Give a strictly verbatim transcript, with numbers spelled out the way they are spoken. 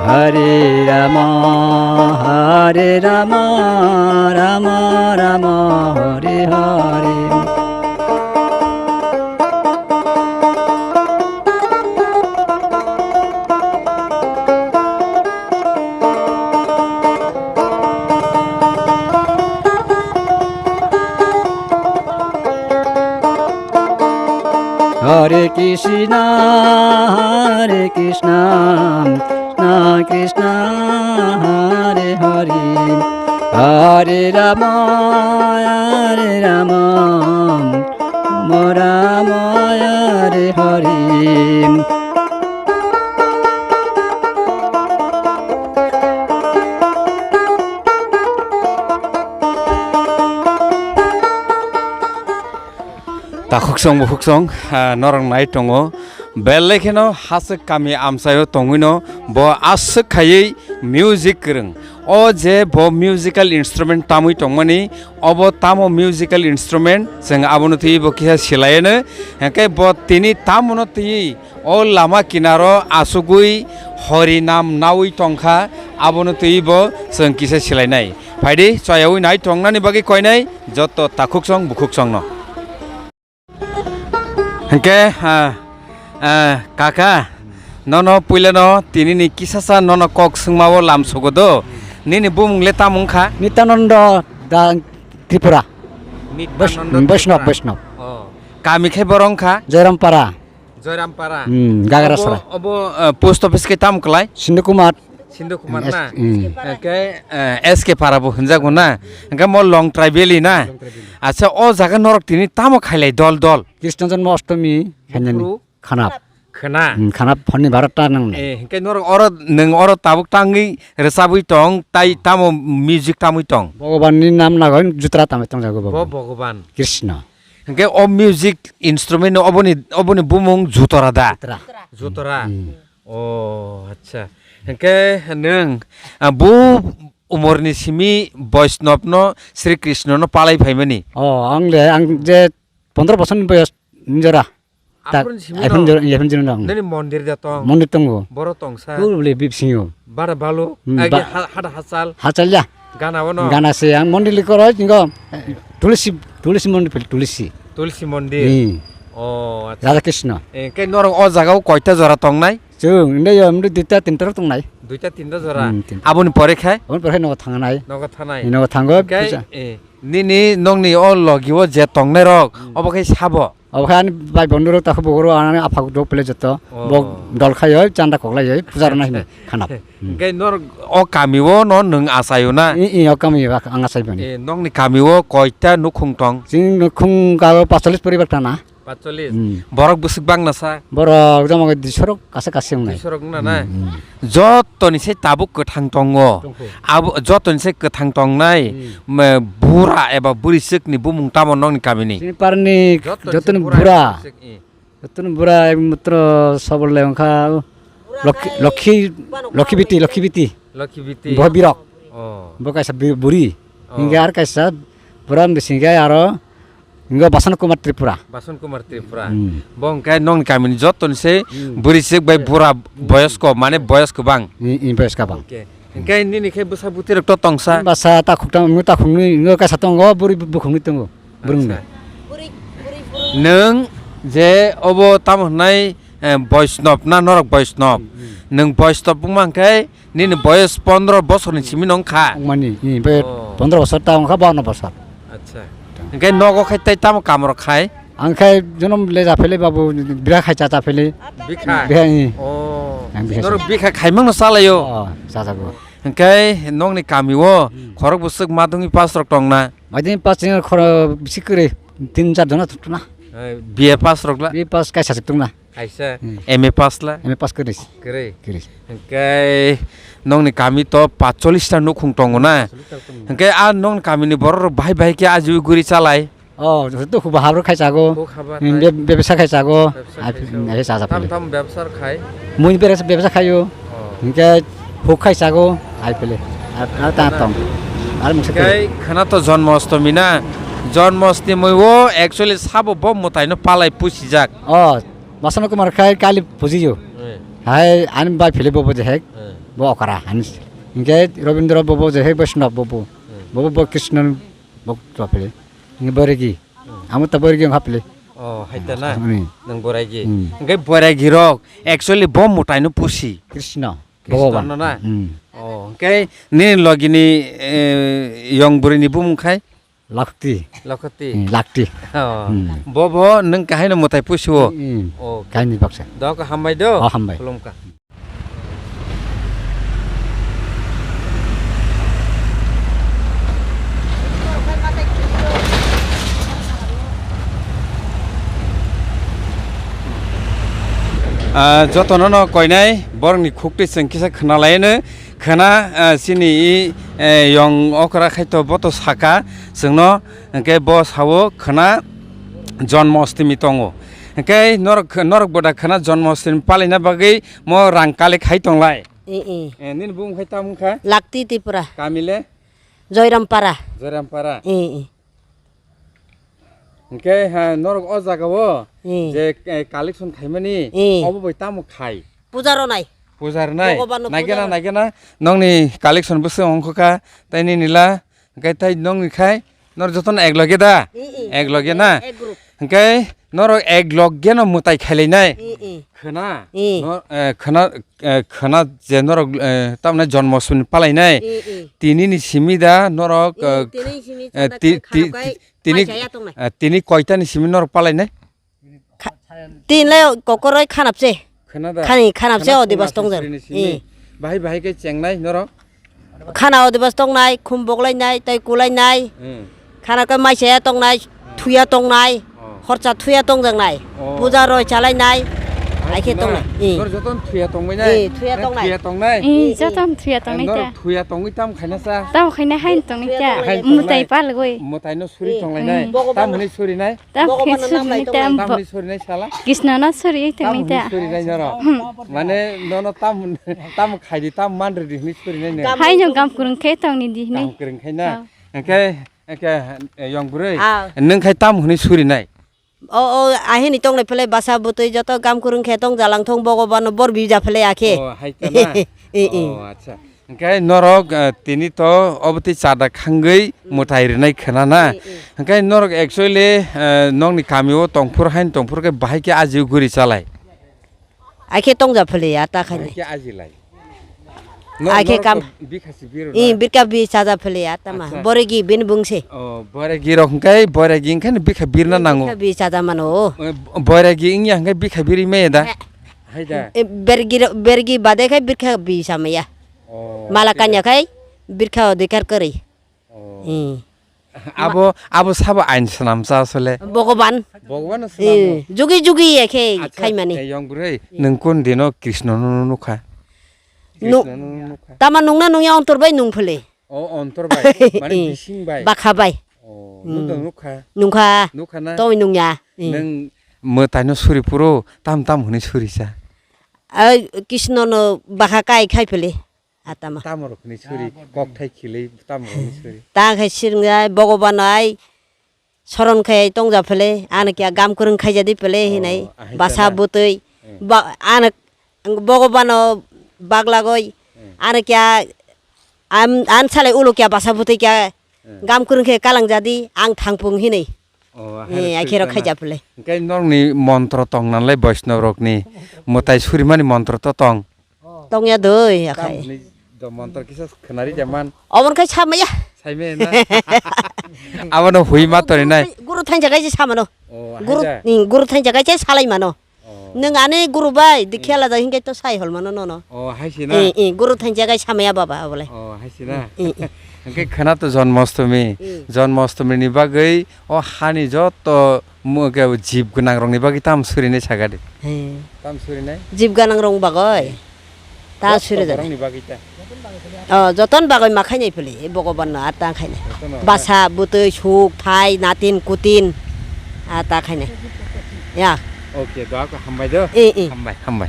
Hare Rama, Hare Rama, Rama Rama, Hare Hare. Hare Krishna, Hare Krishna, Krishna Krishna, Hare Hare, Hare Rama, Hare Rama, Rama Rama, Hare Hare. Takhuksong bukhuksong, ah, norok nai tongo. Belai kheno haswk kami amchaio tongwino bo aswk khaiwi music kwrwng. O je bo musical instrument tamwi tongmani, obo tamo musical instrument, chwng abono twiwi bo kisa silaiyano. Hwnkhe bo tini tamono twiwi o lama kinaro asugwi horinam nawi tongkha, abono twiwi bo chwng kisa silainai. Phaidi, choyaui nai tongnani bagwi koinai joto takhuksong bukhuksongno. Hwnkhe, ah, ah, kaka, nono puilano tinini kisasa nono kok swngmao lamsogo do. Nini bumung le tamo wngkha? Nityananda da Tripura. Nityananda Vaishnav, Tripura. Vaishnav. Oh. Kami khe boro wngkha? Joyrampara. Joyrampara. Hmm, Gagrasara. Obo, obo, eh, post office khe tamo kwlai? Sindhu Kumar. Sindhu Kumar na? Hmm. Hwnkhe, eh, S K Para bo hwnjago na? Hwnkhe mo Long Tribal na? Long Tribal. Acha, o jaga norok tini tamo khailai dol dol? Krishna Janma Ashtami khainani. Buphuru? Khanap. Khana? Hmm, khanap honni barata nang. Eh, hwnkhe norok oro, nwng oro tabuk tangwi rwchabwi tong, tai tamo music tamwi tong? Bhagwan ni nam nagoi jutra tamwi tongjago bo. Bo Bhagwan. Krishna. Hwnkhe o music instrument no oboni, oboni bumung jutora da? Jutra. Jutora. Hmm. Oh, acha. Hwnkhe nwng, ah, bu umorni simi Vaishnavno Sri Krishnono palai phaimani? Oh, ang le, ang je pondro bosor ni boyos ni jora. Tak, aphuru ni simi iphun no? Jora, iphun jora no. Nini mondir da tong? Mondir tongo. Boro tongsa? Puruli bisingo. Bara balu? Hmm, agi ba- ha-, hada hachal? Hachal ya. Gana wano? Gana se ang mondir likoro jingo. Tulsi, Tulsi mondir pil, Tulsi. Tulsi mondir? Hmm. Oh, acha. Radha Krishna. Eh, khe norok o jaga o koita jora tongnai? Chwng, inde yo, inde duita tinta rok tongnai. Duita tinta jora. Hmm, tinta. Aboni pore khe? Aboni pore khe nogo thangnai. Nogo thangnai. Nogo thango, hwnkhe, puja. Eh, nini nokni o logi o je tongnai rok, hmm, obo khe sabo? Obo khe ani bai bondhu rok, takhu buku rok, ani apha rok pele joto. Oh. Bo dol khai oi, chanda koklai oi, puja rok nai hwnwi khanap. Hmm. Hwnkhe norok o kami o no nwng achai o na? I, i, o kami o ang achai bani. Eh, nokni kami o koita nukhung tong? Chini nukhung ka o pash chollish poribar tana. Pash chollish. Hmm. Borok bwswk bangna sa? Borok joma khe duiso rok kasa kasi wngnai. Duiso rok wngna na? Hmm, hmm. Jotoni se tabuk kwthang tongo. Tongkho. Abo jotoni se kwthang tongnai, hmm, me, bura eba bwrwi swkni bumung tamo nokni kamini? Chini parni jotoni se jotoni bura eba bura. Bwrwi swk, eh. Jotoni bura ekmatro sobol le wngkha Lokhi, Lokhi, Lokhi Biti, Lokhi Biti. Lokhi Biti. Bo birok. Oh. Bo kaisa bi-, buri. Oh. Hingke ar kaisa bura bisingke aro Ngo Basan Kumar Tripura. Basan Kumar Tripura. Hmm. Bo hwnkhe nokni kamini jotoni se, hmm, bwrwi chwk bai bura boyosko, mane boyos kwbang. I, i, boyos kwbang. Okay. Hwnkhe nini khe bwsa bwtwi rok to tongsa? Bwsa takhuk tang, ngo takhuk nwi, ngo kaisa tongo, bwrwi bu-, bukhuk nwi tongo. Bwrwngni. Acha. Nwng je obo tamo hwnai, eh, Boisnob na norok Boisnob? Hmm, hmm. Nwng Boisnob wngma hwnkhe Nini boyos pondro bosorni simi no wngkha? Wngmani, i, be Oh. pondro bosor ta wngkha, bawanno bosor. Acha. Hwnkhe nogo khai tei tamo kamrok khai? Ang khai jonom le japhele babu, bira khai cha japhele. Bikha? Bikha, i. Oh. Ang bikha Norok cha. Bikha khaimang no chalaio? Oh, chajago. Hwnkhe nokni kami o Hmm. khorok bwswk madhyamik pass rok tongna? Madhyamik pass ni khoro bisi kwrwi, tin char jona tongna. Eh, B A pass rok la? B A pass kaisa se tongna. Kaisa Hmm. M A pass la? M A pass kwrwi. Kwrwi. Kwrwi. Hwnkhe nokni kami to pash chollish ta nukhung tongo na? Pash chollish ta tongo. Hwnkhe a nokni kamini borok rok bahai bahai khe ajiwi guri chalai? Oh, joto hukba habrok khai chago. Huk habar Hmm, khai. be-, bebsa khai chago. Bebsa Ai, khai chago. ai, chacha Tam phele. Tam bebsa khai? Mui bebsa, bebsa khaio. Oh. Hwnkhe huk khai chago. Ai phele. Ar, ar ta tong. Ar mungsa Hwnkhe kwrwi. Khana to Janmashtami na? Janmashtami o actually sabo bo mwtai no palai pusijak. Oh. Basana Kumar khai kali pujiyo. Eh. Hai ani bai philip bo je hek. Eh. Bo okra, ani. Hingke Robindra bobo je he Vaishnav bobo. Hmm. Bobo bo Krishna bo chapele. Ni boregi. Hmm. Amo ta boregi hapele. Oh, hai ta na? Hmm. Nang boregi. Hmm. Hingke boregi rok actually bo mutai no pusi. Krishna. Krishna Bhagavan. No na? Hmm. Oh, hingke ni logini, eh, yong bwrwi ni bumung khai? Lakti. Lakti. Hmm, lakti. Oh. Hmm. Bo bo nwng kahai no mwtai pusuo. Hmm. Oh. Kahini baksa. Dok hambai do. Oh, hambai. Khulumkha. Ah, jotono no koinai borokni khukti chwng kisa khwnalaino khwna, ah, chini i, eh, yong okra khaito boto saka chwngno, hwnkhe bo sao khwna Jonmostimi tongo. Hwnkhe norok, norok boda khwna Jonmostimi palaina bagwi mo rang collect khai tonglai. Eh, eh. Eh, nini bumung khai tamo wngkha? Lakti Tripura. Kami le? Joyrampara. Joyrampara. Eh, eh. Hwnkhe ha norok o jaga o, eh, je, eh, collection khaimani, eh, obo bai tamo khai? Puja rwnai. Puja rwnai? Bhagwan no puja rwnai. Naigena, naigena, nongni collection bwswk ongkha kha, tei nini la, hwnkhe tei nongni khai, norok jotono ek loge da? Eh, eh. Ek loge na? Eh, ek group. Hwnkhe norok ek loge no mwtai khailainai. Eh, eh. Khwna? Eh. No, eh, khwna, eh, khwna je norok, eh, tamni Jonmostimi palainai. Eh, eh. Tini ni simi da norok, eh, eh, tini simi eh, chanda ti-, khai ti-, kharap khai ti-, tini, mai chaya tongnai. Eh, tini koita ni simi norok palainai? Kha-, tin le kokoroi khanapse. Khana da? Khani khanapse. Khana o dibas khana tongjak. Suri ni simi. Eh. Bahai bahai khe chengnai norok? Khana o dibas tongnai, khum boklainai, tei kulainai. Hmm. Khana khe mai chaya tongnai, hmm, thuya tongnai, oh, horcha thuya tongjaknai. Oh. Puja roi chalainai, hai khe tongnai. Hmm. Nor joton thuya tongbai nai? Eh, thuya tongnai. Thuya tongnai? Eh, eh, joton thuya tongnai ta. Norok thuya tongwi tam khaina sa? Tam khaina hain tongni ta. Thuya tongnai. Mutai palgoi. Mutai no suri, eh, tonglainai. Hmm. Tam hwnwi surinai? Tam khe surinai ta. Tam hwnwi surinai sala? Krishna no suri tongni ta. Tam hwnwi surinai norok? Hmm. Mane nono tam, tam khaidi, tam manridi hwnwi surinai no? Haino gam kwrwng khe tongni di hwnwi. Gam kwrwng khai na? Oh. Hwnkhe, hwnkhe, eh, yong bwrwi, ah, nwng khai tam hwnwi surinai? O, o, ahini tongnai phle basa bwtwi joto gam kwrwng khe tong jalang thong Bhagwan no bor bija phle akhe. O, hai ta na? Eh, eh. O, acha. Hwnkhe norok, eh, tini to obotwi chada khangwi, mm, mwtai rwnai khwna na? Eh, eh. Hwnkhe norok actually, eh, nokni kami o tongphuru haino tongphuru khe bahai khe ajiui guri chalai? Akhe tongja phele ya ta khaini. Akhe ajilai. Akhe kam. Bikha si biro na? Ih, bikha bi chaja phele ya tama. Acha. Boregi bini bungse. Oh, boregi rok hwnkhe, boregi hwnkhe bikha birna nango. Bikha bi chaja mano. Eh, boregi wngya hwnkhe bikha biri maya da? He. Hai da. Eh, bergi ro-, bergi bade khai bikha bi samaya. Oh, mala kanya khai bikha odikar kari. Oh. Hmm. Abo, abo sabo ain swnamsa asole. Bhagwan. Bhagwan swnamo. Eh, jugi jugi ya khe. Acha, khaimani. Eh, yong bwrwi, hmm, nwng kun dino Krishna no nukha? Nu-, Krishna no nukha? Tama nungna nungya ontor bai nung phele. Oh, ontor bai. Mane, eh, bising bai. Bakha bai. Oh, hmm, nukha? Nungkha. Nukha na? Tongwi nungya. Eh. Nwng mwtai no suri phuru tam tam hwnwi suri sa? Ai, Krishna no bakha kai khai phele. Atama. Tamo rokni suri, kokthai khilwi tamo rokni suri. Ta khai sirngai Bhagwan ai soron khai tongja phele, ano kya gam kwrwng khaija di phele hinai, oh, ahai basa tana. Bwtwi, hmm, ba, ano Bhagwan o baglagoi, hmm, ano kya am, an salai ulo kya basa bwtwi kya, hmm, gam kwrwng khe kalang jadi, ang thangpung hinai. Oh, eh, hai akhirok suri khaija tana. Phele. Hingke norokni montro tong nanlai Vaishnab rokni mwtai surimani montro to tong. Tongya doi, akhai. Tamni do montor kisa khwnari jaman. Obon khai samaya. Saimaya na? Abono hui ma torinai. Guru thain jagai je samano. Oh, guru, haida. Ni guru thain jagai je salai mano. Oh. Nwng ani guru bai, hmm, dikhe la da hingai to sai hol mano nono. Oh, hai si na? Eh, eh, guru thain jagai samaya baba abole. Oh, hai si na? Eh, eh. Hingke khwna to Jonmostami. Hmm. Jonmostami ni bagwi o hani joto Mo ke jib gwnang rokni bagwi tam surinai saga de. He. Tam surinai? Jib gwnang rok bagwi. He. Ta suri jani. Rokni bagwi ta. Oh, joton bagwi ma khainai phili, Bhagwan no ar ta khainai. Jotono, basa, ha? Bwtwi, suk, thai, natin, kutin. A ta khainai. Ya. Okay, doa ko hambai do. E, e. Hambai, hambai.